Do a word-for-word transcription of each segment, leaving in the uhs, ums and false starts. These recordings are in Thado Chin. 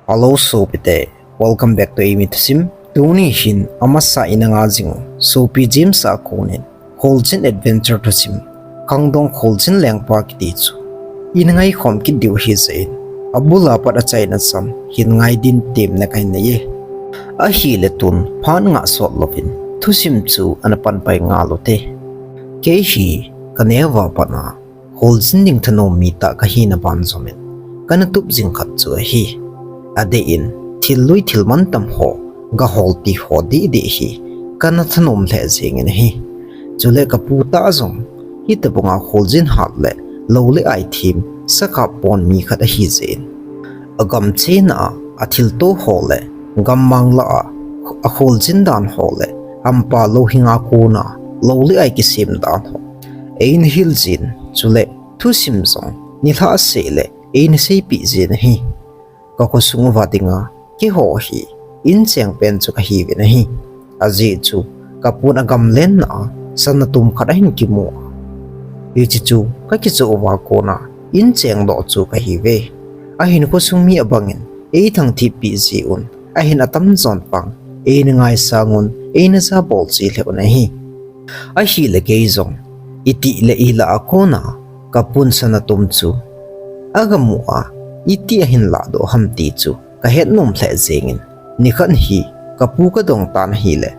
Hello sopite, welcome back to Eimi Thusim. Tuni hin amasa ina ngah jing u sopi James a konin Kholjin Adventure thusim, Khangdong Kholjin Lengpa kiti chu ina ngaikhom kit diu ahi jeh in, abul a pat achaina chan hin ngai din temna kahin nei e. Ahile tun phat ngah sot louvin thusim chu ana pan pai ngal u hite. Kei hi kaneo a pat a kholjin ding thanom mi tah kahina banjom in kana tup jing khat chu ahi. Adeh in thil lui thil mantam ho, gahol ti ho didi hi kana thanom lheh jeng in ahi. Chule kapu tah jong hitobang a kholjin hat le lou le ai them sakap pon mi khat ahi jeh in, agam chena a athilto ho le gammang lah a akholjin dan ho le hampa louhing a kona lou le ai kisem dan ho eina hil jin, chule thusim jong nilhah seh le eina seipeh jin ahi. Kakhosung uva dinga keiho hi incheng pen chu kahiuvin ahi. Ajeh chu kapun agamlen na a sana tum khat ahin kimu a, hiche chu kakichoh uva kona incheng doh chu kahiuve. Ahin khosung mi abangin eithangthip peh jeh un ahin atamjon pang eina ngaisang un eina jabol ji lheh un ahi. Ahile kei jong itih le ilah a kona kapun sana tum chu agamu a, iti ahin lahdoh ham ti chu kahet nom lheh jeng in, nikhat hi kapu kadong tan ahile,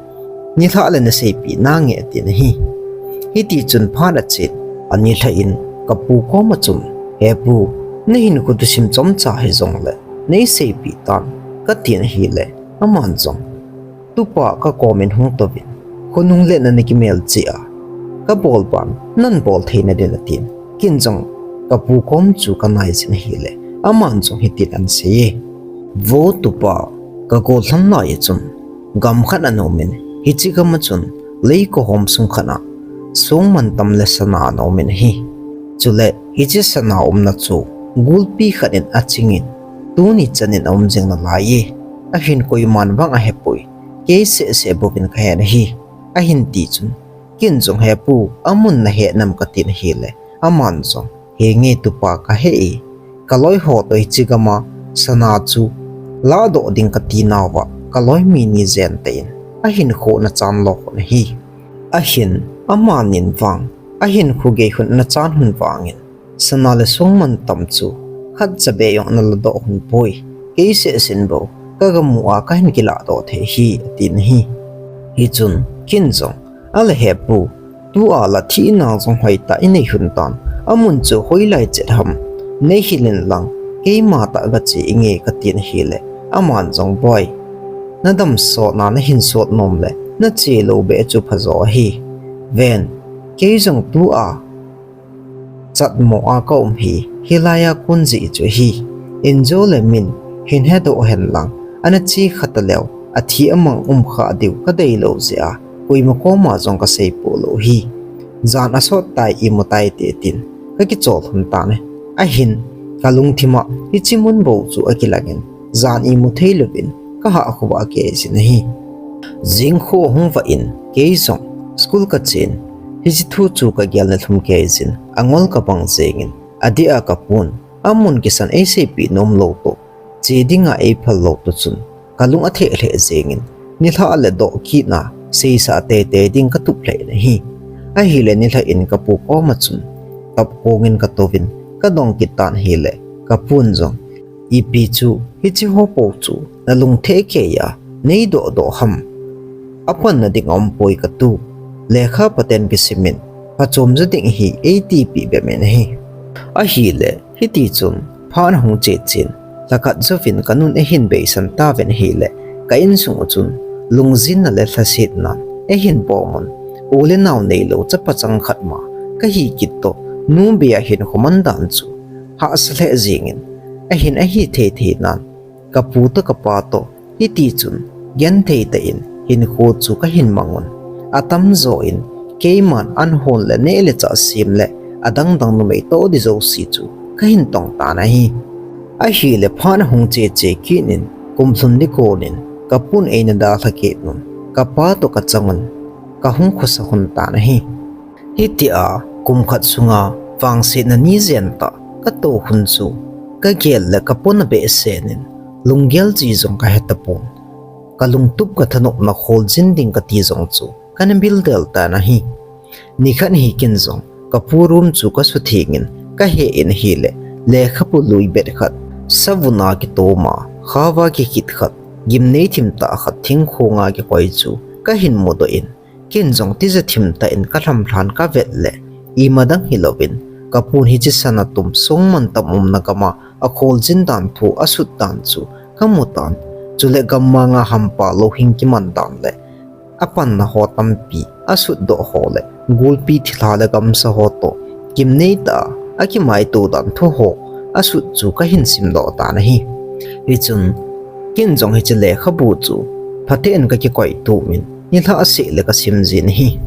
nilhah le naseipeh nange atin ahi. Hitichun phat achen, anilhah in kapu koma chun, He pu, nahinkho thusim chomcha hijongle neiseipeh tan, katin ahile, aman jong, Tupa kakomin hung touvin, khonung letna nakimel cheh a, kabol ban nabol theina din atin. Ken jong kapu kom chu kanai jin ahile, aman jong hitin ahin seiye, Vo tupa, kagollhang lai a chun gam khat ana umin, hiche gam a chun leikohom sung khat a songmantam le sana ana umin ahi. Chule hiche sana umna chu gulpi khat in achingin, tuni chanin aum jing nalaiye. Ahin koiman vang ahepoi, kei sehseh bouvin kahen ahi, ahin tichun, ken jong, He pu, amun nahe nam? katin ahile, aman jong, Henge tupa, kahe e, kaloiho toh hiche gam a sana chu lahdoh ding kati nauva kaloi mi ni jeng tah in ahinkho ana chan lo khun ahi. Ahin amanin vang ahinkho gei khun ana chan khun vangin, sana le songmantam chu khatcha beh jong ana ladoh khun poi, kei sehseh in bou kagamu a kahin kilahdoh thei ahi, atin ahi. Hichun ken jong, Ale he pu, tua la thina jong hoitah inei khun tan, amun chu hoilai chet ham, neihil in lang, keima tah gache inge, katin ahile, aman jong, Boi, nadam sotna nahin sot nom le nache lou beh chu phajo ahi. Ven, kei jong tua chatmo a kaum hi hilai a kon jeh chu ahi. Injo le min hin hedoh hen lang, ana che kha taleu, athi amang umkha diu kadeilou jeh a, koima koma jong kaseipoh lou ahi. Jan asot tai, imu taite tin kakichol lhon tan ahi. Ahin kalungthim a hiche mun bou chu akilangin, jan imu theilouvin kahahkhuh a akei jin ahi. Jingkah ahung vah in, kei jong school kachen, hiche thu chu kagelna lhum kei jin, angol kabang jengin, adeh a kapun, amun kisan eiseipeh nom lou toh, che dinga eiphal lou toh chun, kalung atheh lheh jengin, nilhah le doh kitna seisah teitei ding katup lheh in ahi. Ahile nilhah in kapu koma chun, tapkongin katouvin, kadong kit tan ahile, kapun jong, Ipi chu hiche ho pou chu nalung theh kei a neidohdoh ham? Apanna ding aumpoi katu. Lekha paten kisimin phachom jo ding ahi, eitipeh bep in ahi. Ahile hitichun phat ahung chechen, lhakhat jouvin kanun eihin beisan tauvin ahile, ka insung u chun lungjinna le lhasetnan eihin pomun, u le nao neilou chapa chang khat ma kahi kit toh, nu bei a hinkho man dan chu hahsa lheh jengin, ahin ahi thei thei nan, kapu toh kapa toh hitichun genthei tah in hinkho chu kahin mangun, atamjo in keiman an hon le neh le chah sem le adangdang numei toh ding jouse chu kahin tong tan ahi. Ahile phat ahung cheche kit in, kum lhun ding konin kapun eina dalha kit un, kapa toh kachangun kahung khosa lhon tan ahi. Hitia kum khat sunga vangsetna ni jen tah kato lhon chu, kagel le kapuna behseh in, Lunggel chi jong kahe tapon. Kalungtup kathanopna kholjin ding kati jong chu kana bil del tan ahi. Nikhat hi ken jong kapu room chu kasuthengin kahe in ahile, lekhabu lui bet khat, savuna kitoma, khava kikit khat, gimnei thimtah khat thingkhonga kikoi chu kahin mudoh in, ken jong tija thimtah in kalhamlhan kavet le, imadang hilouvin, kapun hiche sana tum songmantam umna gama akholjin dan thu asut dan chu kamutan. Chule gammanga hampa louhing kiman dan le, apanna ho tampi asutdoh ho le, gulpi thilha le gamsa ho toh, gimneitah a akimaito dan thu ho asut chu kahin simdoh tan ahi. Hichun, ken jong hiche lekhabu chu phaten kakikoi tumin, nilhah seh le kasim jin ahi.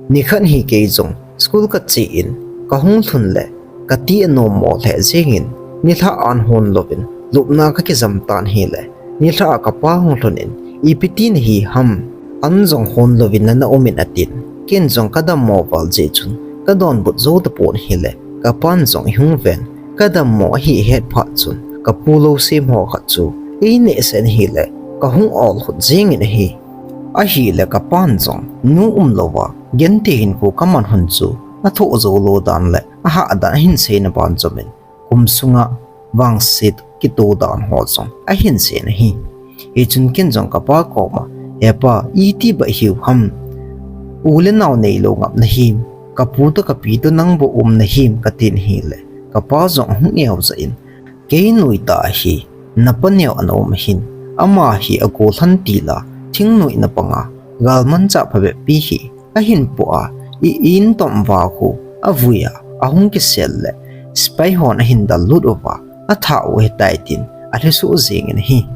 Nikhat hi kei jong school kache in, kahung lhun le, kati anommo lheh jengin, nilhah an hon louvin, lupna kakijam tan ahile, nilhah a kapa hung lhun in, ipi ti nahi ham, an jong hon louvin nana umin atin, ken jong kadammo val jeh chun, kadonbut jou tapon ahile, kapan jong eihung ven, kadammo ahi ahet phat chun, kapu lou sem ho khat chu einehsah in ahile, kahung ol khut jengin ahi. Ahile kapan jong, nu umlouva, genthei hinkho kaman hun chu, athoh joulou dan le, ahah dan ahin seina ban chomin, kum sunga vangset kito dan ho jong ahin sei in ahi. Hichun ken jong kapa koma, He pa, iti bou hiu ham? U le nao neilou ngap nahim? Kapu toh kapi toh nang bou um nahim? Katin ahile, kapa jong ahung eojah in, Kei nuitah ahi, napa neo ana um ahin, ama hi agollhan tila, thingnoina panga, galmanchah phabep pi hi ahin poh a, i-in tomuva khu avui a, ahung kisel le, sepai hon ahin dallut uva, athah u ahitai tin, alhisoh jengin ahi.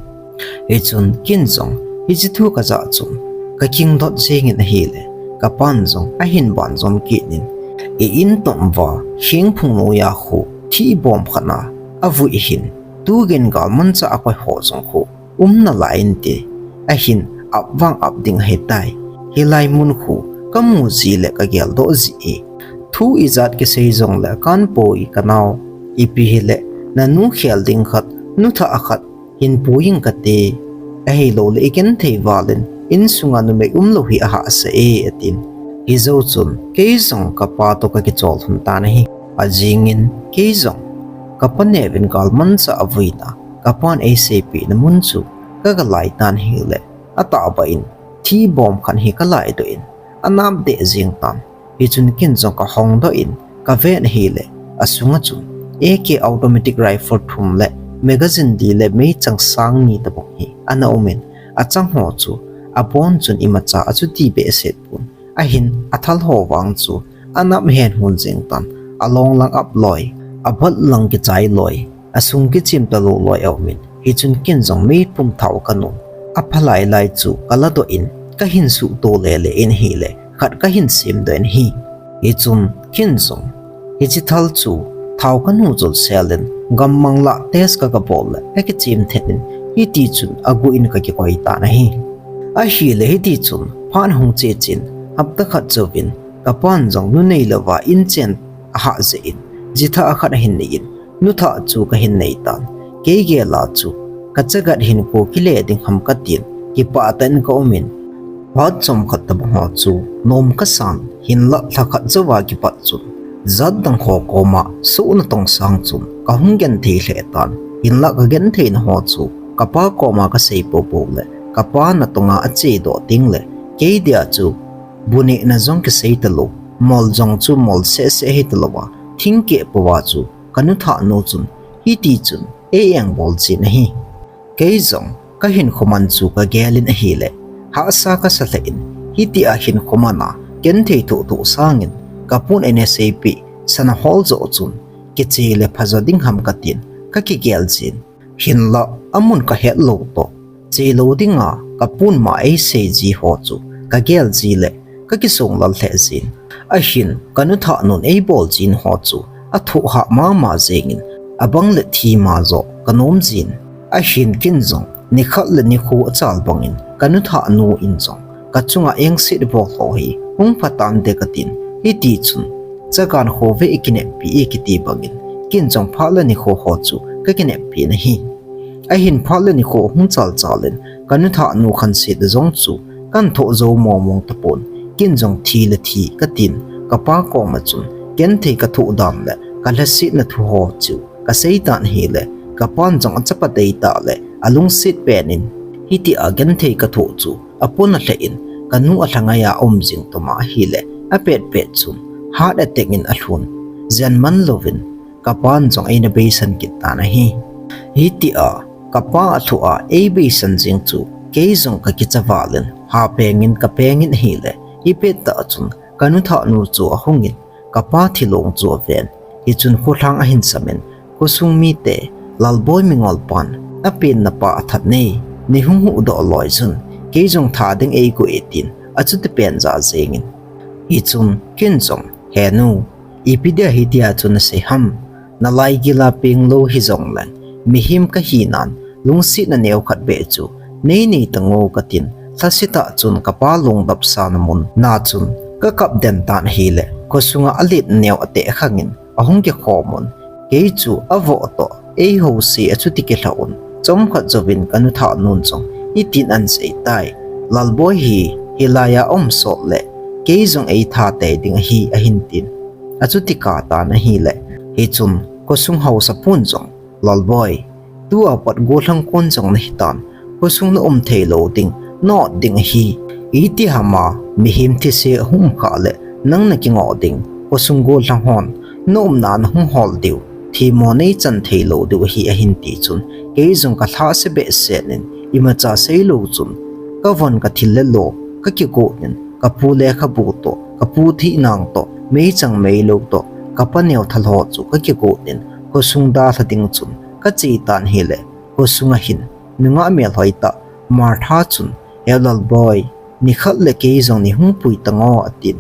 Hichun ken jong, hiche thu kajah chun, kakingdot jengin ahile, kapan jong ahin banjom kit in, i-in tomuva, khengphung noiya khu, thih bom khat a avui ahin, tugin galmanchah akoi ho jong khu, um nalai inte, ahin ap vang ap ding ahitai. Hilai mun khu kamu ji le kageldoh ji e. Thu ijat kisei jongle kanpoi kanao. Ipi hile, nanu khel ding khat, nuthah khat, hinpui ing kate. Ahiloule igenthei valin, insunga numei umlou hi ahahsa e, atin. Hijou chun, kei jong kapa toh kakichol lhon tan ahi. Ajingin, kei jong, kapa neuvin galmanchah avuina, kapan eiseipehna mun chu, kagalai tan ahile, atahbeh in, thih bom khat hi kalaidoh in, anap deh jeng tan. Hichun ken jong kahongdoh in, kavet ahile, asunga chun, A K automatic rifle thum le, magazine li le meichang sang ni tobang hi ana umin, achang ho chu, abon chun imacha achuti behseh pon. Ahin, athal ho vang chu, anap hen hon jeng tan, along lang ap loi, abat lang kichai loi, asung kichim talou loi aumin, hichun ken jong meipum thao kanun, apha lailai chu kaladoh in, kahin suhto lele in ahile, khat kahin semdoh in ahi. Hichun ken jong, hiche thal chu, thao kanu jolsel in, gammang lah test kagabol le, kakichem thet in, hitichun aguh in kakikoi tan ahi. Ahile hitichun, phat ahung chechen, hapta khat jouvin, kapan jong nu neilouva inchen ahah jeh in, jithah khat ahin nei in, nuthah chu kahin nei tan. Kei gel a chu, kachagat hinkho kile ding ham katin, kipah tah in kaumin, phat chomkhat tobang ho chu, nom kasan, hinlah lhakhat jouva kipat chun, jatdang ho koma, soh natong sang chun, kahung genthei lheh tan, hinlah kagentheina ho chu, kapa koma kasei poupou le, kapa natonga achedoh tengle, kei dia chu, bu nehna jong kisei talou, mol jong chu mol sehseh hitalouva, thingkeh pouva chu, kanuthah nu chun, hitichun, ei engbol jin ahi. Kei jong, kahinkho man chu kagel in ahile, hahsa kasa lheh in, hitia hinkho man a, genthei thohthoh sangin, kapun eina seipeh, sana hol joh chun, kiche le phajo ding ham katin, kakigel jin. Hinlah, amun kahet lou toh, chelou dinga, kapun ma eisei ji ho chu, kagel ji le, kakisonglal lheh jin. Ahin, kanuthah nun eibol jin ho chu, athoh hah mama jengin, abang le thi ma joh, kanom jin. Ahin ken jong, nikhat le nikho achal bangin, kanuthah nu in jong, kachunga engset bol ho hi, hung pha tante katin, hitichun, chagan khovei ikineppi ikiti bangin, ken jong phat le nikho ho chu, kakineppi in ahi. Ahin phat le nikho hung chal chal in, ka nuthah nu khanset jong chu kan thoh jou mong mong tapon, ken jong thi le thi katin, ka pa koma chun genthei ka thoh dan le ka lhasetna thu ho chu ka sei tan ahile, ka pan jong achapa tei tah le alungset pen in, hitia genthei ka thoh chu apon alheh in, ka nu alhangai a um jing tuma ahile, apet pet chun heart attack in alhun, jen man louvin, ka pan jong eina beisan kit tan ahi. Hitia ka pa athoh a eibeisan jing chu kei jong ka kicha val in, ha peng in ka peng in ahile, ipet tah chun ka nuthah nu chu ahung in, ka pa thilong chu aven. Hichun kholhang ahin sam in, khosung mite, Lalboi Mingol pan apenna pa athat nei, nei hung huhdoh loi chun, kei jong tha ding eigo e tin, achuti pen ja jeng in. Hichun ken jong, he nu, ipi dia hitia chu nasei ham? Nalaigil a peng lou hijongleng, mihem kahi nan, lungsetna neo khat beh chu nei nei tango katin, lhasetah chun ka pa lungdap sana mun na chun ka kap den tan ahile, khosunga alet neo ateh khang in ahung kikhom un, kei chu avoh toh eiho se achuti kilha un, chomkhat jouvin ka nuthah nun jong hitin ahin sei tai, Lalboi hi hilai a um sot le kei jong eitha tei ding ahi ahin tin, achuti kap tan ahile, hichun khosung haosa pun jong, Lalboi, tua pat gollhang kon jong nahi tan, khosung na um thei lou ding, na ot ding ahi. Iti ham a mihem thise ahung um khah le, nang nakingoh ding, khosung gollhang hon na umna a nahung hol diu, themmo neichan thei lou diu ahi ahin ti chun, kei jong ka lhase behseh in, imacha sei lou chun, ka von ka thil le lo ka kigot in, ka pu lekhabu toh, ka pu thih nang toh, meichang meilou toh, ka pa neo thalho chu ka kigot in, khosung dalha ding chun ka che tan ahile, khosung a hin nungah melhoi tah Martha chun, He Lalboi, nikhat le kei jong nei hung pui tango atin.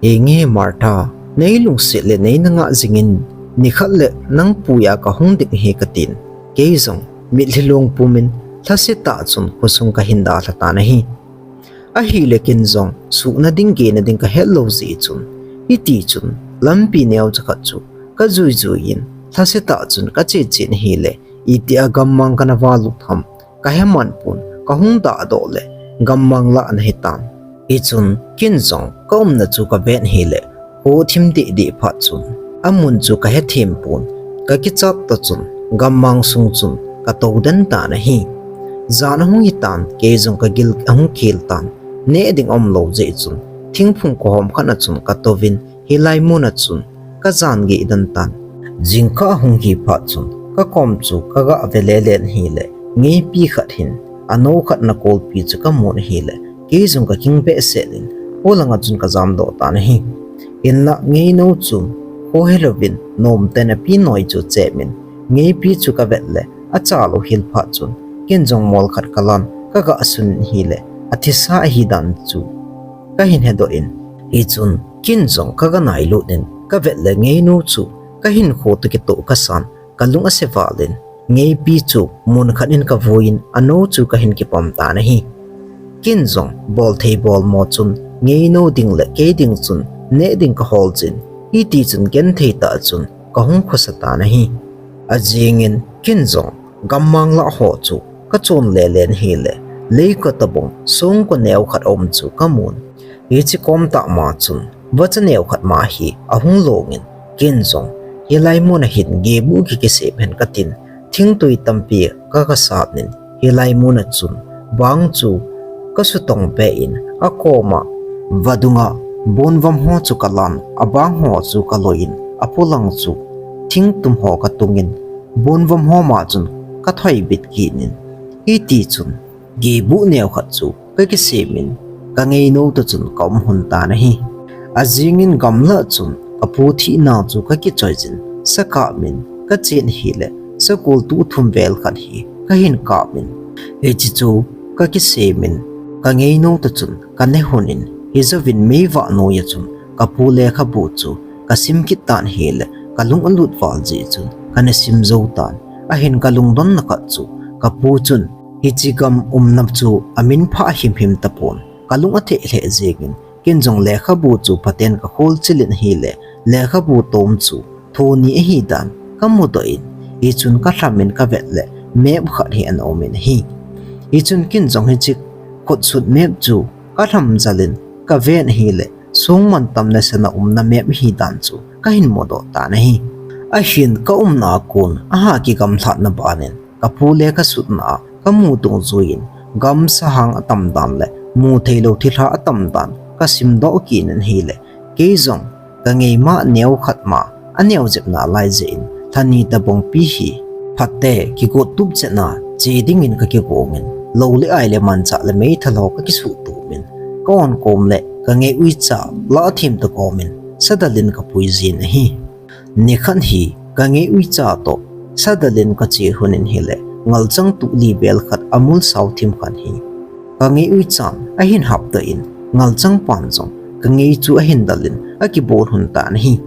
Henge Martha, nei lungset le nei nangah jing in, nikhat le nang pui a kahung ding ahi katin. Kei jong mitlhi long pum in lhasetah chun khosung kahin dalha tan ahi. Ahile ken jong suhna ding gena ding ka het lou jeh chun, hiti chun lampi neocha khat chu ka jui jui in lhasetah chun ka che chen ahile, itia gammang kana valut ham ka he man pon, ka hung dahdoh le gammang lah ana hitan. Hichun ken jong ka umna chu ka vet ahile, kho thim deh deh phat chun, amun chu ka he them pon, ka kichat ta chun, gammang sung chun ka tou den tan ahi. Jan ahung hitan, kei jong ka gil ahung kel tan, neh ding aum lou jeh chun, thingphung kihom khat a chun ka touvin, hilai mun a chun ka jan geh den tan. Jingkah ahung hi phat chun, ka kom chu ka ga ve le le ahile, ngeipi khat hin, anou khat ana kolpi chu ka mun ahile, kei jong ka ging behseh in, kho langa chun ka jamdoh tan ahi. Hinlah ngeinou chu, kho helouvin, nomten api noi chu chep in, ngeipi chu ka vet le, acha lou hel phat chun, ken jong mol khat ka lan, ka ga sun in ahile, athisa ahi dan chu ka hin hedoh in, hichun, ken jong ka ga nailut in, ka vet le ngeinou chu, ka hinkho toh kitoh kasan, ka lung ase val in, ngeipi chu mun khat in ka vui in, anou chu ka hin kipom tan ahi. Ken jong bol thei bol mo chun, ngeinou ding le kei ding chun neh ding ka hol jin, hiti chun genthei tah chun ka hung khosa tan ahi. Ajing in ken jong gammang lah ho chu ka chon le le ahile, leiko tabang songko neo khat aum chu ka mun. Hiche kom tah ma chun, vacha neo khat ma hi ahung long in, ken jong, hilai mun a hin gebu kikisem hen katin, thingtui tampi ka kasat in, hilai mun a chun, bang chu ka sutong be in, akoma vadung a bonvam ho chu ka lan, abang ho chu ka loi in, apolang chu thingtum ho ka tung in, bonvam ho ma chun ka thoi bit kit in, hiti chun, gebu neo khat chu ka kisem in, ka ngeinou toh chun ka um lhon tan ahi. Ajing in gamlah chun ka pu thihna chu ka kichoi jin, sa kap in ka chen ahile, sakol tu thum vel khat hi ka hin kap in, hiche chu ka kisem in, ka ngeinou toh chun ka ne lhon in, hijouvin meivah noiya chun ka pu lekhabu chu ka sim kit tan ahile, ka lung alut val jeh chun ka na sim jou tan. Ahin ka lungdonna khat chu, ka pu chun hiche gam umna chu amin phah himhim tapon, ka lung atheh lheh jeng in, ken jong lekhabu chu phaten ka kholchil in ahile, lekhabu tom chu thoni ahi dan ka mudoh in, hichun ka lham in ka vet le, map khat hi ana um in ahi. Hichun ken jong hiche khutsut map chu ka lhamjal in ka ven ahile, songmantam nasatah a umna map hidan chu ka hin mudoh tan ahi. Ahin ka umna a kon a ha kigamlhatna ban in, ka pu le ka sutna a ka mu dungjuiyin, gam sahang atam dan le mutheilou thilha atam dan ka simdoh kit in ahile, kei jong ka ngeima neo khat ma, aneo jep nalai jeh in, lhani tabang pi hi phaten kigot tup chetna che dingin ka kigong in, lou le ai le manchah le meithal ho ka kisuh tup in, ka on kom le ka ngei uicha lah them ta kom in, sadal in ka pui jin ahi. Nikhat hi ka ngei uicha toh sadal in ka che hun in ahile, ngalchang tuh li vel khat amul sao thim khat hi ka ngei uichan ahin hapdoh in, ngalchang pan jong ka ngei chu ahin dal in akibol hun tan ahi.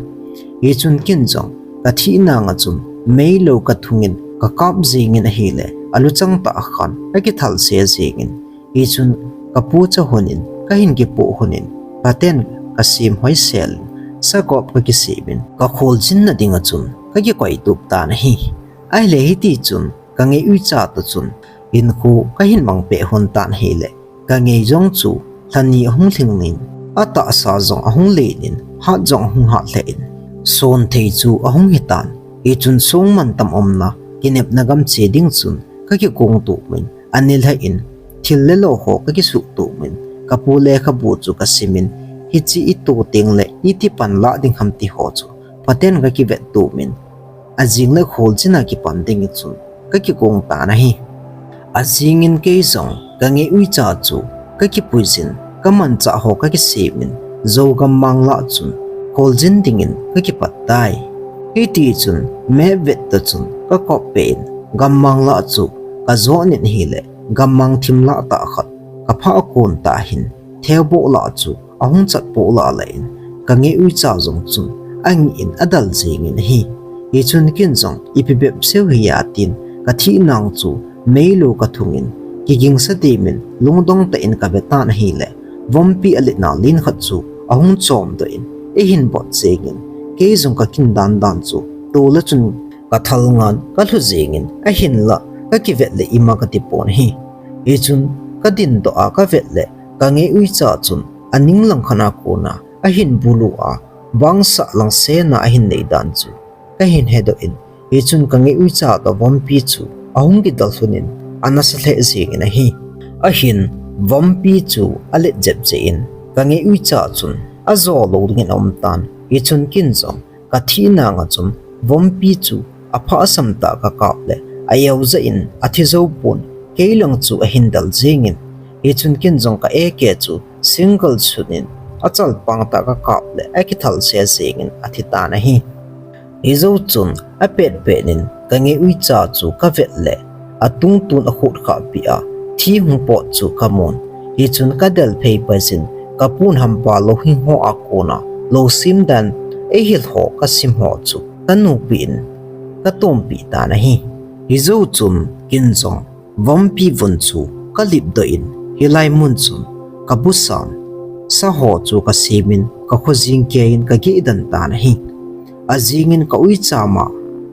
Hichun ken jong ka thina nga chun meilou ka thung in ka kap jing in ahile, aluchang tah khan akithal se jing in, hichun ka pu cha hun in ka hin kipoh hun in, phaten ka sem hoisel in, sagop ka kisem in, ka kholjin na ding a chun ka kikoi tup tan ahi. Ahile hiti chun ka ngei uicha toh chun hinkho ka hin mang peh hun tan ahile, ka ngei jong chu lhani ahung lhing in, atahsa jong ahung len in, hat jong ahung hat lheh in, son thei chu ahung hitan. Hichun songmantam umna kinepna gam che ding chun ka kigong tup in, ani lheh in, thil le lo ho ka kisuh tup in, ka pu lekhabu chu ka sim in, hiche i to teng le iti pan lah ding ham ti ho chu phaten ka kivet tup in, ajing le kholjin a kipan ding chun ka kigong tan ahi. Ajing in kei jong ka ngei uicha chu ka kipui jin, ka manchah ho ka kisem in, jou gammang lah chun kholjin ding in ka kipat tai. Hiti chun map vet ta chun ka kop peh in, gammang lah chu ka jon in ahile, gammang thim lah tah khat ka phah a kon tah hin, theu boh lah chu ahung chat poh lah lah in, ka ngei uicha jong chun angih in adal jing in ahi. Hichun ken jong ipi bep seh hiya tin, ka thina nga chu meilou ka thung in, kigingsa dem in lungdong tah in ka ve tan ahile, vompi alet na len khat chu ahung chom doh in, eihin bot jing in, kei jong ka kin dan dan chu tol a chun ka thal ngan ka lhu jing in, ahinlah ka kivet le ima ka ti pon ahi. Hichun ka din doh a ka vet le, ka ngei uicha chun aning lang khat a kon a ahin bulu a, bang sah lang sena ahin nei dan chu ka hin hedoh in, hichun ka ngei uicha toh vompi chu ahung kidal lhun in, anasa lheh jing in ahi. Ahin vompi chu alet jep jeh in, ka ngei uicha chun ajo lou ding in aum tan. Hichun ken jong ka thina nga chun vompi chu aphah asam tah ka kap le, ajou jeh in athi jou pon, kei lang chu ahin dal jing in, hichun ken jong ka A K chu single shot in achalpang tah ka kap le, akithal se jing in athi tan ahi. Hijou chun apet pet in ka ngei uicha chu ka vet le, atungtun akhut khah pi a thi hung pot chu ka mun. Hichun ka del phei pai jin, ka pun hampa lou hing ho a kon a lou sim dan eihil ho ka sim ho chu ka nupi in ka tompi tan ahi. Hijou chun ken jong vompi vun chu ka lip doh in, hilai mun chun ka bu sam sa ho chu ka sem in, ka khojing kei in ka geh den tan ahi. Ajing in ka uicha ma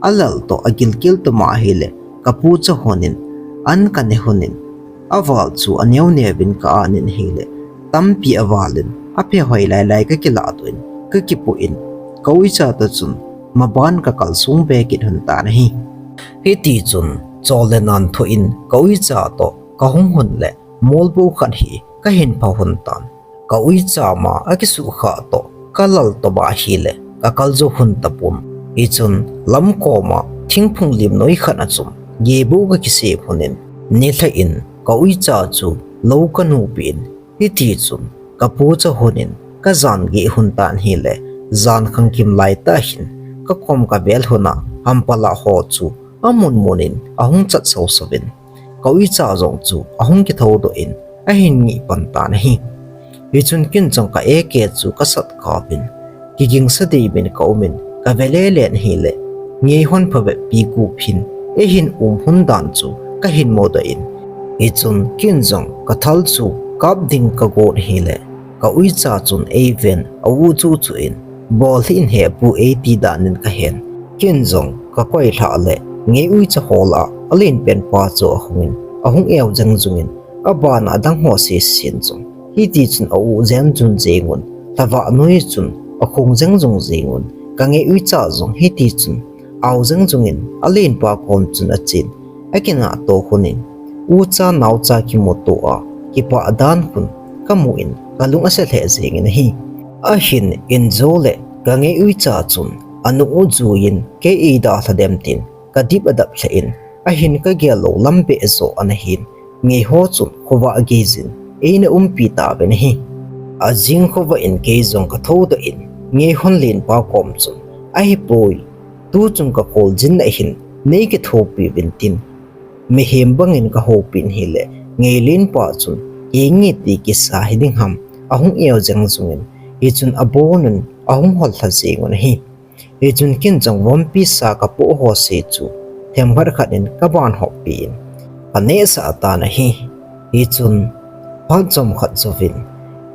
alal toh agilkel toh ma ahile, ka pu cha hon in an ka ne hon in, aval chu aneo neo in ka an in ahile, tampi aval in aphe hoi lai lai ka kilah doh in, ka kipoh in, ka uicha toh chun maban ka kalsung be kit hon tan ahi. Hiti chun chol le nan thoh in ka uicha toh ka hung hon le, molbo khat hi ka hin pha hon tan. Ka uicha ma akisuh khah toh ka lal toh ba ahile, ka kal jou hon tapon. Hichun lam kom a thingphung lim noi khat a chun gehbu ka kisem hon in, nilhah in ka uicha chu lou ka nupi in, hiti chun ka pu cha hon in ka jan geh hon tan ahile, jan khangkim lai tah hin ka kom ka vel hon a hampa lah ho chu amun mun in ahung chat sau sau in, ka uicha jong chu ahung kithou doh in ahin ngih pan tan ahi. Hichun ken jong ka A K chu ka sat kap in, kigingsa dem in ka um in, ka ve le le in ahile, ngei hon phabep pi gup hin eihin um hon dan chu ka hin mudoh in, hichun ken jong ka thal chu kap ding ka gon ahile, ka uicha chun eiven a u chu chu in, bol hih in he pu eiti dan in ka hen. Ken jong ka koi lhah le, Ngei uicha ho lah a alen pen pa chu ahungin, ahung eu jeng jungin, abana adang ho sesen jong hiti chun a-u jen jun jengun, lhavah noi chun akhong jeng jung jengun, ka ngei uicha jong hiti chun a-u jeng jungin alen pa kom chun achen, akinah to hunin, ucha naocha kimuto a kipah dan hun kamun, kalung ase lheh jengin ahi. Ahin injo le ka ngei uicha chun anu u juiyin kei eidalha dem tin, kadip adap lheh in, ahin kagel lou lam beh jo ana hin, ngei ho chun khovah geijin eina umpi tauvin ahi. Ajing khovah in kei jong kathodoh in, ngei hon lenpa kom chun, ahipoi, tuchung kakholjin ahin, nei kithopi uvin tin, mihem bangin kahopin ahile, ngei lenpa chun, kei nge ti kisa hiding ham, ahung eu jeng jungin, hichun abonun ahung hollha jengun ahi. Hichun ken jong vompi sa kapoh ho se chu themkhat khat in kaban hoppi in, kanehsah tan ahi. Hichun phat chomkhat jouvin,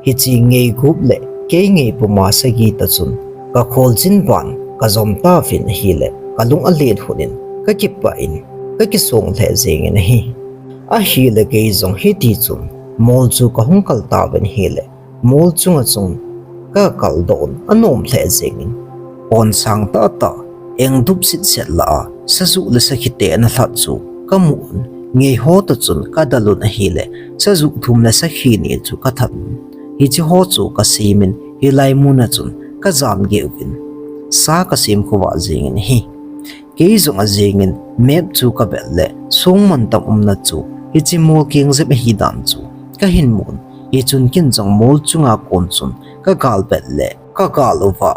hiche ngei gup le kei ngei puma sagi toh chun kakholjin ban kajom tauvin ahile, kalung alen hunin kakipah in kakisong lheh jengin ahi. Ahile kei jong hiti chun mol chu kahung kal tauvin ahile, mol chunga chun kakaldoh un anom lheh jengin, pon sang tahtah, engdup sitset lah a sajuh le sakhi te ana lhat chu kamun, ngei ho toh chun kadalun ahile, sajuh thum le sakhi ni chu kathatun, hiche ho chu kasemin, hilai muna chun kajan geh uvin, sa kasem khovah jengin ahi. Kei jong ajingin map chu kavet le, songmantam umna chu hiche mol keng jep ahidan chu kahin mun. Hichun ken jong mol chunga kon chun kagal vet le, kagal uva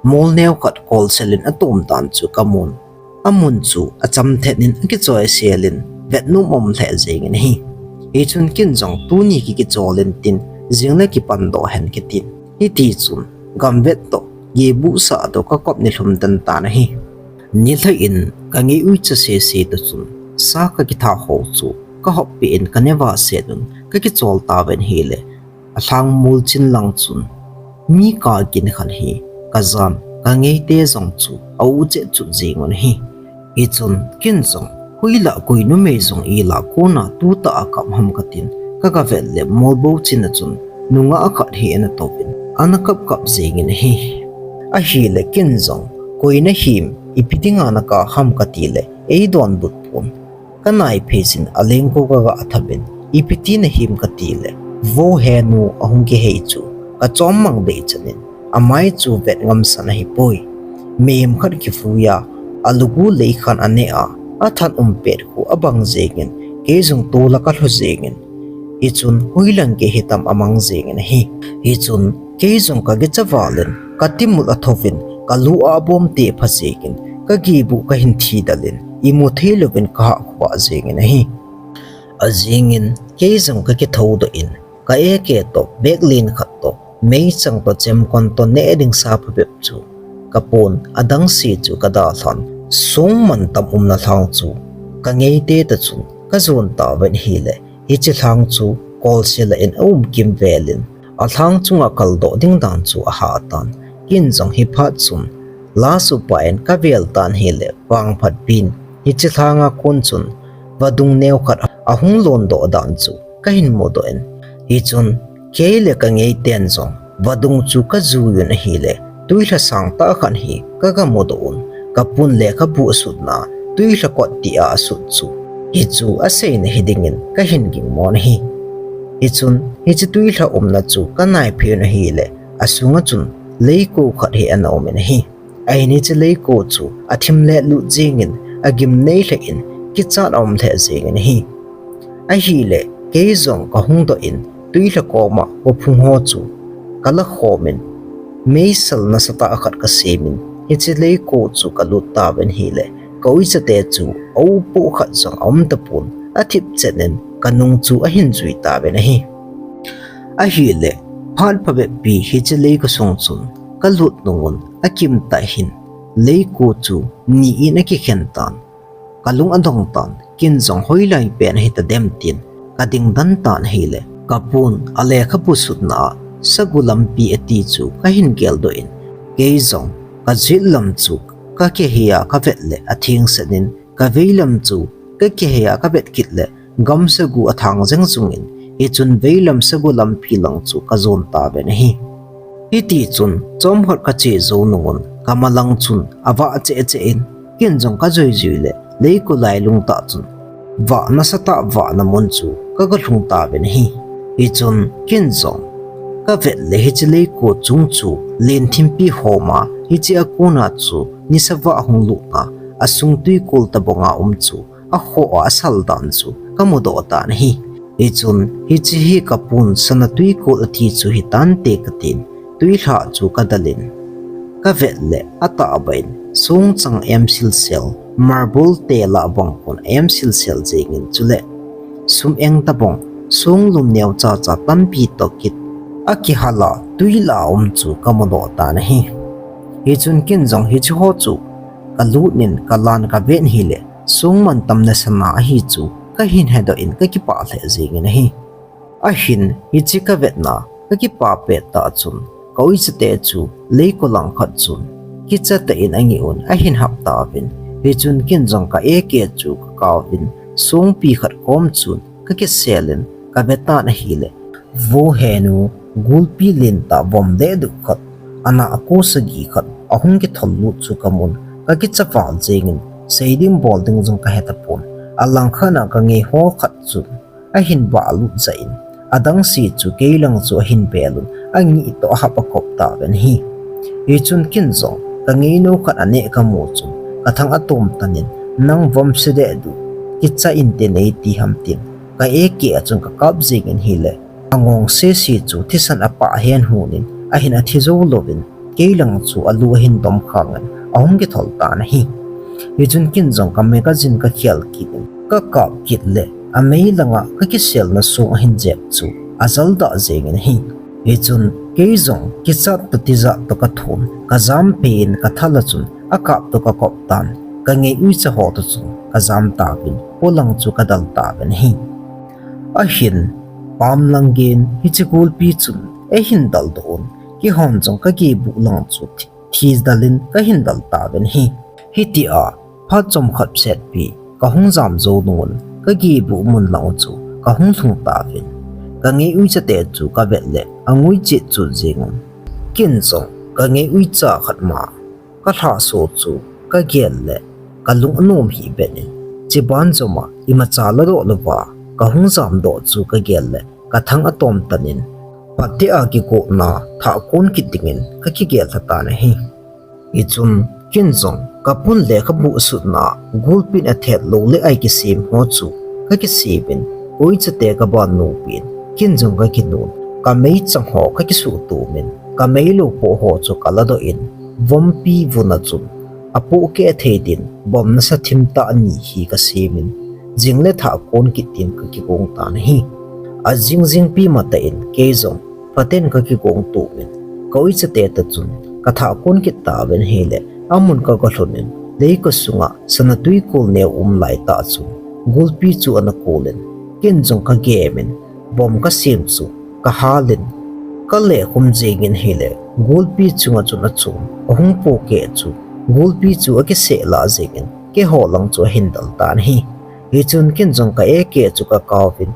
mol neokhat kolselin atom dan chu kamun. Amun chu acham thet in akichoi selin vetnom aum lheh jengin ahi. Hichun ken jong tuni ki kicholin tin, jing le kipandoh hen kitin, hiti chun gamvet toh, gebuhsah toh kakop nilhum den tan ahi. Nilhah in ka ngei uicha sese toh chun sa kakitha ho chu kahoppeh in kaneva setun kakichol tauvin ahile, alhang mol chin lang chun mi kagin khat hi kajan, ka ngeite jong chu a-u cheh chut jengun ahi. Hichun ken jong hoilah koi numei jong ilah kona tutah a kap ham katin, kagavet le mol bou chin a chun nungah khat hi ana touvin, ana kapkap jengin ahi. Ahile ken jong koi nahim, ipi dinga nakap ham katile eidonbut pon. Kanaiphei jin alengkou kaga thamin, ipi ti nahim katile, vo henu ahung kihei chu kachom mang dei chanin, amai chu vet ngamsa nahipoi. Mihem khat kivui a, alugu leikhan aneh a, athat um pet khu abang jengin, kei jong tol a kalhu jengin, hichun hoilang gei hitam amang jengin ahi. Hichun kei jong kagicha valin, katimul athouvin, kalu a abom tepha jengin, kagibuh kahin thidalin, imu theilouvin kahah khovah jengin ahi. Ajingin kei jong kakithoudoh in, ka-AK toh, bag len khat toh, meichang toh, chemkon toh, neh ding sa phabep chu kapon, adangse chu kadalhan, songmantam umna lhang chu ka ngeite toh chun kajon tauvin ahile, hiche lhang chu kolsel a in aum kimvelin, alhang chunga kaldoh ding dan chu ahahtan. Ken jong hiphat chun lasupa in kaveltan ahile, vangphatpin hiche lhanga kon chun vadung neokhat ahung londoh dan chu kahin mudoh in, hichun kei le ka ngeiten jong vadung chu kajuiyun ahile, twilha sangtah khat hi kaga mudoh un, kapun lekhabu asutna twilha kot tia asut chu, hichu aseina hidingin kahin gingmon ahi. Hichun hiche twilha umna chu kanaipheiyun ahile, asunga chun leiko khat hi ana umin ahi. Ahin hiche leiko chu athim le lut jengin, agimnei lheh in, kichat aum lheh jengin ahi. Ahile kei jong kahungdoh in, twilha koma vaphung ho chu kalakhomin, meisel nasatah khat kasemin, hiche leiko chu kalut tauvin ahile, ka-uichate chu a-upoh khat jong aum tapon, athipchet in kanung chu ahin jui tauvin ahi. Ahile phat phabeppi hiche leiko sung chun kalut nungun, akimtah hin leiko chu ni in akikhen tan. Kalung adong tan, ken jong hoilai pen ahitadem tin kadingdan tan ahile, kapun alekhabu sutna a sagu lampi ati chu kahin geldoh in, kei jong kajet lam chu kakihei a kavet le athengset in, Kavei lam chu kakihei a kavet kit le gamsagu athang jeng jungin, hichun veilam sagu lampi lang chu kajon tauvin ahi. Hiti chun chomkhat kache jou nungun kamalang chun avah cheh cheh in, ken jong kajui jui le leiko lailung tah chun vah nasatah vahna mun chu kaga lhung tauvin ahi. Hichun ken jong kavet le hiche leiko chung chu len thimpi homa hiche a kona chu nisa vah hung lutna, asung twikol tabonga um chu akhoh a asal dan chu kamudoh tan ahi. Hichun hiche hi kapun sana twikol ati chu hitante katin, twilhah chu kadalin kavet le atahbeh in songchang em silsel, marble te lah bang kon em silsel jengin, chule sum eng tabong, songlum neocha cha tampi toh kit akihal a twi lah a um chu kamudoh tan ahi. Hichun ken jong hiche ho chu kalut in kalan kavet hile song mantam le sana ahi chu kahin hedoh in kakipah lheh jengin ahi. Ahin hiche kavetna kakipa pettah chun kauichate chu leiko langkhat chun kichatah in angeh un ahin hap tauvin, hichun ken jong ka-AK chu kakaovin songpi khat kom chun kakiselin kavetan ahile, vo henu, gulpi lentah vom dehduh khat, anah ko sagi khat ahung kithol lut chu kamun, kakicha val jengin, seiding bolding jong kahetapon, alangkhat a kangeiho khat chun ahin vahlut jeh in, adangse chu keilang chu ahin belun, angeh toh ahap akop tauvin ahi. Hichun ken jong kangeinou khat aneh kamu chun kathang atomtanin, nang vom se dehduh, kicha inte neiti ham tin, ka-AK a chun kakap jengin ahile, angong sese chu thisan apah hen hunin ahin athi jou louvin, keilang chu alu ahin dom khangin ahung kithol tan ahi. Hichun ken jong ka-magazine kakhel kit in kakap kit le, amei langa kakiselna song ahin jep chu ajaldah jengin ahi. Hichun kei jong kichat toh tijat toh kathon, kajam peh in kathal a chun akap toh kakop tan, kangei uicha ho toh chun kajam tauvin, polang chu kadal tauvin ahi. Ahin pamlang geiyin hiche gulpi chun eihin daldoh un, keihon jong kagebuh lang chu thi, thidalin kahin dal tauvin ahi. Hitia phat chomkhat setpi kahung jam jou nungun kagebuh mun lang u chu kahung lhung tauvin, kangei uichate chu kavet le angui chet chun jengun, ken jong kangei uicha khat ma kalhahso chu kagel le kalung anom hih beh in, chiban joma imacha ladoh louva kahung jamdoh chu kagel le kathang atomtanin, phatea kigona thah kon kit dingin kakigel lhatan ahi. Hichun ken jong kapun le kabuh sutna gulpin athet lou le a kisem ho chu kakisemin, koichate kaban nopin, ken jong kakinun, kameichang ho kakisuhtomin, kameilou poh ho chu kaladoh in, vompi vun a chun apohkeh thei din, vom nasa thimtah ni hi kasemin, jing le thah kon kit din kakigong tan ahi. Ajing jingpi matah in kei jong phaten kakigong tomin, kauichate toh chun kathah kon kit tauvin ahile, amun kaga lhunin, leiko sunga sana twikol neo um laitah chun gulpi chu ana kolin, ken jong kagemin, vom kasem chu kahalin, kalekhum jengin ahile, gulpi chunga chun achom ahung pohkeh chu, gulpi chu akiseh lah jengin, keiho lang chu ahin dal tan ahi. Hichun ken jong ka-AK chu kakaovin,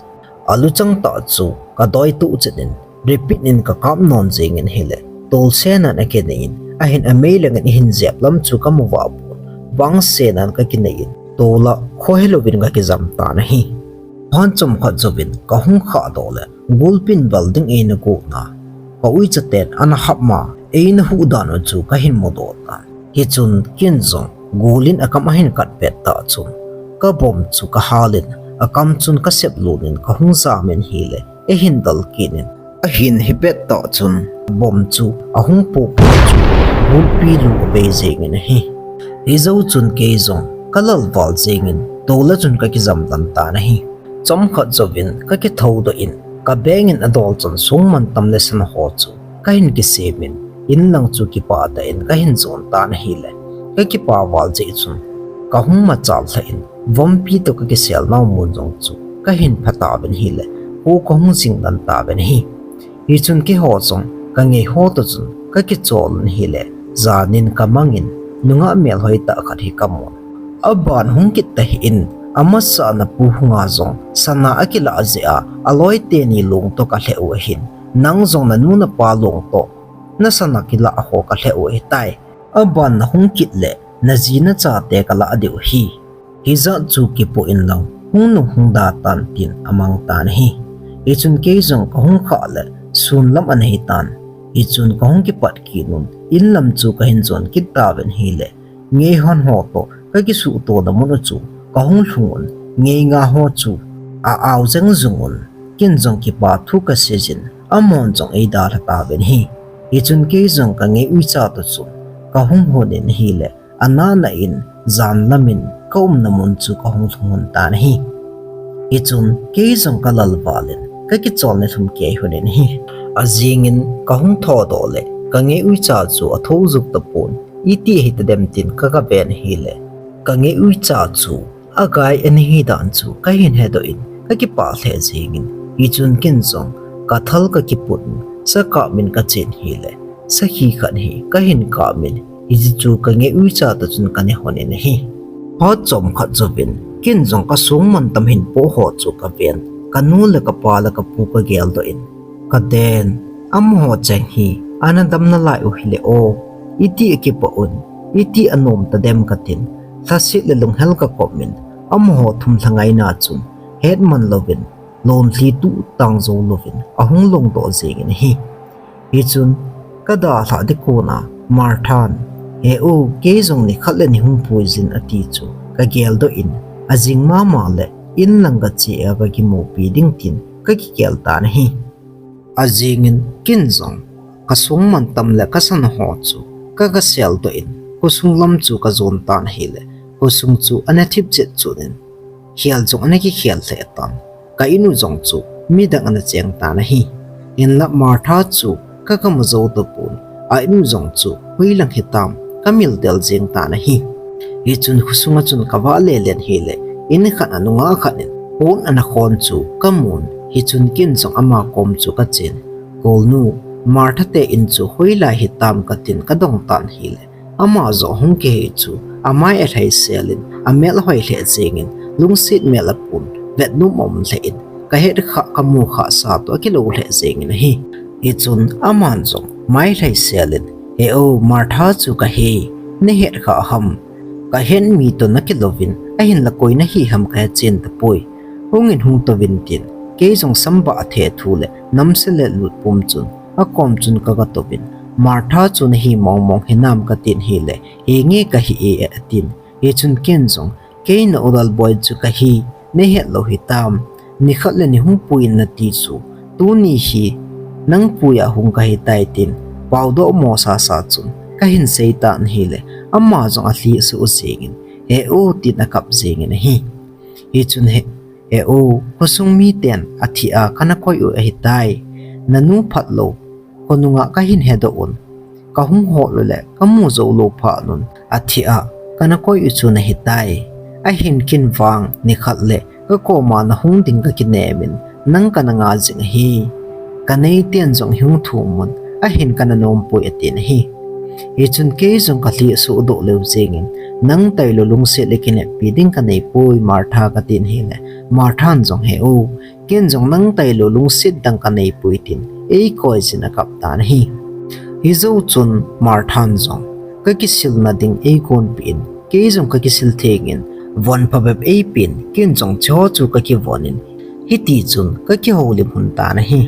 aluchang tah chu kadoi tuh chet in, repeat in kakap non jengin ahile, tolsenan akinei in, ahin amei langin ahin jep lam chu kamu vah pon, vangsenan kakinei in, tola khohelouvin kakijam tan ahi. Phat chomkhat jouvin kahung khahdoh le, gulpin val ding eina gona, kauichaten ana hapma eina huhdan u chu kahin mudoh tan. Hichun ken jong gulin akam ahin kat pettah chun, kavom chu kahalin, akam chun kasep lutnin kahung jamin ahile, eihin dal kitnin, ahin hipettah chun vom chu ahung pohkeh chu gulpi lu abei jengin ahi. Hijou chun kei jong kalalval jengin tola chun kakijam lhon tan ahi. Chomkhat jouvin kakithoudoh in, kabengin adolchan song mantam le sana ho chu kahin kisemin, inlang chu kipah tah in kahin jon tan ahile, kakipa val jeh chun kahung machal lhah in, vompi toh kakiselnau mun jong chu kahin phatauvin ahile, kho kahung jing lhon tauvin ahi. Hichun keiho jong kangeiho toh chun kakicholun ahile, janin kamangin nungah melhoi tah khat hi kamun, Aban hung kit tahih in, amasa a napu hunga jong sana akilah jeh a, aloi teni long toh kalheh u ahin, nang jong nanu napa long toh nasana kilah ho kalheh u ahitai. Aban nahung kit le naji nachate kalah diu ahi. Hijat chu kipoh inlang, hung nung hung da tan, tin amang tan ahi. Hichun kei jong kahung khah le sun lam ana hitan. Hichun kahung kipat kit un, in lam chu kahin jon kit tauvin ahile, ngeihon ho toh kakisuhto na mun u chu kahung lhung un, ngeinga ho chu a-ao jeng jung un, ken jong kipa thu kaseijin, amahon jong eidalha tauvin ahi. Hichun kei jong kangei uicha toh chun kahung hon in ahile, anana in, jan lam in kaumna mun chu kahung lhung un tan ahi. Hichun kei jong kalal val in kakichol nilhum kei hon in ahi. Ajing in kahung thodoh le, kangei uicha chu atho jou tapon, iti ahitadem tin kagaven ahile, kangei uicha chu agai ana hidan chu kahin hedoh in, kakipah lheh jeng in, hichun ken jong kathal kakiput in, sa kap in kachen ahile, sakhi khat hi kahin kap in, hiche chu kangei uicha toh chun kanehon in ahi. Phat chomkhat jouvin, ken jong kasong mantam hinpo ho chu kaven, kanu le kapa le kapu kageldoh in, kaden, amaho cheng hi ana dam nalai u hile o, iti akipah un, iti anom tadem katin, lhaset le lunghel kakop in, amaho thum lhangaina chun, hetman louvin, lonlhi tuhtang jou louvin, ahung longdoh jeng in ahi. Hichun, kadalhah ding kona, Marthan, He u, kei jong nikhat le nihung puijin, ati chu kageldoh in, ajing mama le, in lang kache a kakimupi ding tin kakigel tan ahi. Ajing in ken jong kasong mantam le kasana ho chu kagaseldoh in, khosung lam chu kajon tan ahile, khosung chu ana thip chet chun in, khel jong ana kikhel lheh tan. Ka in u jong chu midang ana cheng tan ahi. Hinla Martha chu kagamu jou tapon, a in u jong chu hoilang hitam kamil del jeng tan ahi. Hichun khosunga chun kavah lelen ahile, in khat a nungah khat in pon ana khon chu kamun, hichun ken jong ama kom chu kachen, Kolnu, Martha te in chu hoilai hitam, katin kadong tan ahile, ama jong hung kihei chu amai alhaisel in, amel ahoi lheh jeng in, lungset mel apun, vetnom aum lheh in, kahet khah kamu khahsa toh akilou lheh jeng in ahi. Hichun aman jong mai lhaisel in, He o, Martha chu kahi, nahet khah ham? Kahet mi toh nakilouvin, ahinla koi nahi ham kahechen tapoi. Hungin hung touvin tin, kei jong sambah athe thu le namse le lut pum chun, akom chun kagatouvin, Martha chu nahi mongmong hinam, katin ahile, Henge, kahi e, atin. Hichun ken jong, Kei na u Lalboi chu kahi, nahet lou hitam? Nikhat le nihung puiyin nati chu, tuni hi nang puiya hung kahitai, tin paodoh mo sasa chun kahin seitan ahile, ama jong alhi asuh jeng in, He o, tin akap jeng in ahi. Hichun he, He o, khosung miten athi a kana koi u ahitai. Nanu phatlou khonunga kahin hedoh un, kahung hol u le kamu joulou phat un athi a kana koi u chu nahitai. Ahin ken vang nikhat le kakoma nahung ding kakinem in, nang kana nga jing ahi. Kaneiten jong hung thum un, ahin kana nompoi, atin ahi. Hichun kei jong kalhi asuhdoh leu jeng in, Nang tailou lungset le kineppi ding kaneipoi, Martha, katin ahile, Marthan jong, He o, ken jong nang tailou lungset dang kaneipoi, tin eikoi jin akap tan ahi. Hijou chun Marthan jong, Kakisilna ding eigonpeh in, kei jong kakisil theng in, von phabep eipen, ken jong hicheho chu kakivon in, hitichun kakihoulim lhon tan ahi.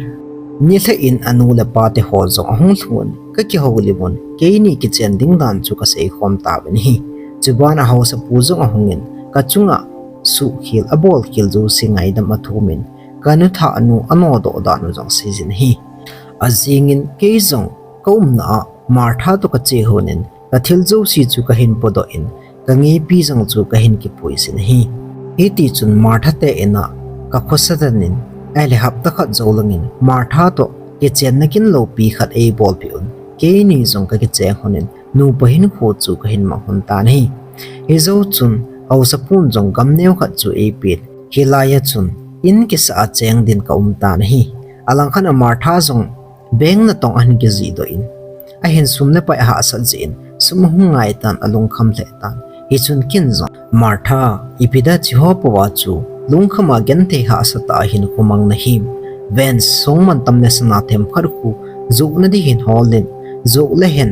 Nilhah in anu le apa teho jong ahung lhung un, kakihoulim un, keini kichen ding dan chu kaseikhom tauvin ahi. Chuban a haosapu jong ahungin, kachunga suhkhel, abolkhel jouse ngaidam athumin, kanu thah nu anodoh dan u jong aseijin ahi. Ajing in kei jong kaumna a Martha toh kache lhon in, kathil jouse chu kahin podoh in, kangeipi jong chu kahin kipuijin ahi. Hitichun Martha te in a kakhosah tan in, ahile hapta khat jou langin Martha toh kichenna kin loupi khat eibolpeh un, keini jong kakicheng lhon in, nupa hinkho chu kahin mang lhon tan ahi. Hijou chun haosapun jong gam neo khat chu eipen, hilai a chun in kisah a cheng din kaum tan ahi. Alangkhat a Martha jong bank natong ahin kijihdoh in, ahin sum le pai ahahsat jeh in, sum ahung ngai tan, alungkham lheh tan. Hichun ken jong, Martha, ipi da hiche ho pouva chu lungkham a genthei hahsa tah a hin khomang nahim? Vance, songmantam le sana themkhat khu joh nadi hin holin, joh le hen,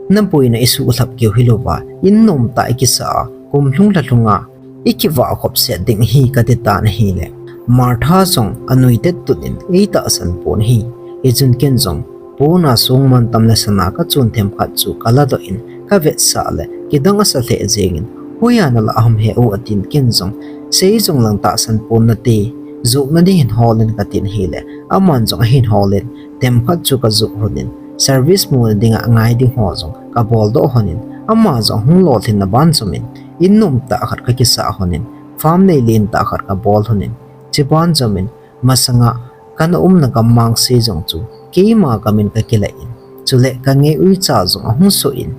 naboina isuhlhap keu hilouva, in nomtah a ikisa a, kum lhung lha lhunga ikivah khop set ding ahi, kati tan ahile, Martha jong anui tettun in eitahsan pon ahi. Hichun ken jong, pona songmantam le sana kachon themkhat chu kaladoh in, kavetsah le kidang asa lheh jengin, hoiya nalah ham he u, atin, ken jong, sei jong lang tahsan pon nate, joh nadi hin holin, katin ahile, aman jong ahin holin, themkhat chu kajoh lhonin, service muna dinga ngai ding ho jong kaboldoh lhonin, ama jong hung lolhinna banjomin, in nomtah khat kakisah lhonin, farm nei lentah khat kabol lhonin, chuban jomin, masanga kana umna gammang sei jong chu keima kamin kakilah in, chule kangei uicha jong ahung soh in,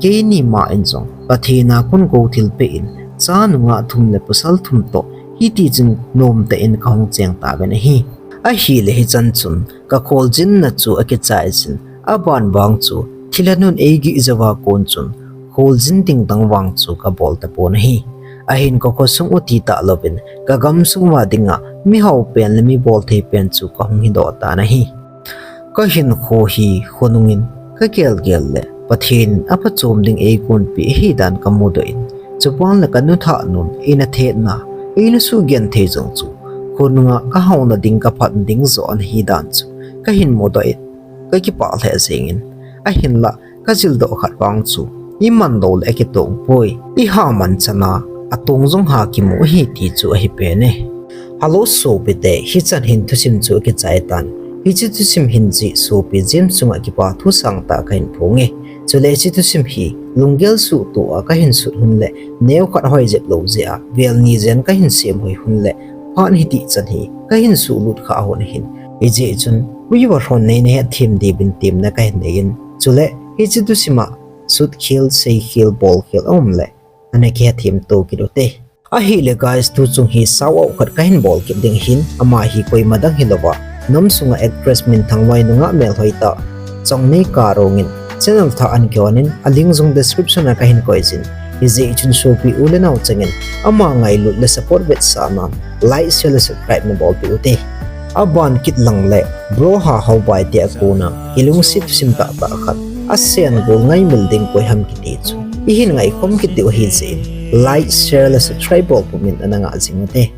keini ma in jong Pathen a kon gou thilpeh in, cha nungah thum le pasal thum toh hitichun nomtah in kahung cheng tauvin ahi. Ahile hichan chun kakholjinna chu akichai jin, aban vang chu thilha nun eigih jouva kon chun kholjin ding dang vang chu kabol tapon ahi. Ahin kakhosung u ti talouvin, kagamsung uva dinga mihao pen le mi bolthei pen chu kahung hidoh tan ahi. Kahinkho hi khonungin kagelgel le Pathen in aphachom ding eigonpeh ahidan kamudoh in, chuban le kanuthah nun eina thetna, eina sugenthei jong chu khonunga kahaona ding kaphatna ding joh ana hidan chu kahin mudoh in, kakipah lheh jengin, ahinla kajildoh khat vang chu iman lou le akitong poi, iha man chana atong jong ha kimu ahi ti chu ahi pen e. Hello sopite, hichan hin thusim chu akichai tan. Hiche thusim hin jeh sopi James chunga kipa thu sangtah kahin phonge. Chule hiche thusim hi lunggel suhtoh a kahin sut lhon le neokhat hoi jep lou jeh a vel ni jen kahin sem hoi lhon le phat hitih chan hi kahin suhlut khah lhon ahin. Hijeh chun uiva lhon neina hetthem diuvin temna kahin neiyin, chule hiche thusima sutkhel, seikhel, bolkhel aum le ana kihethem to kit ute. Ahile guys, tuchung hi shout out khat kahin bol kit ding ahin, ama hi koima dang hilouva, nam sunga actress minthang, nungah melhoitah Chongnei Karong in channel thah ana kihon in, a link jong description a kahin koijin. Hijeh chun sopi u le nao chengin ama ngailut le support vetsahnan like, share le subscribe nabolpeh ute. Aban kit lang le Bro Hahaobai tia kona kilungset thusim tahtah khat, asen gol ngaimil ding koi ham kiti chu ihin ngaikhom kit diu ahi jeh in like, share le subscribe bol pumin ana ngah jing ute.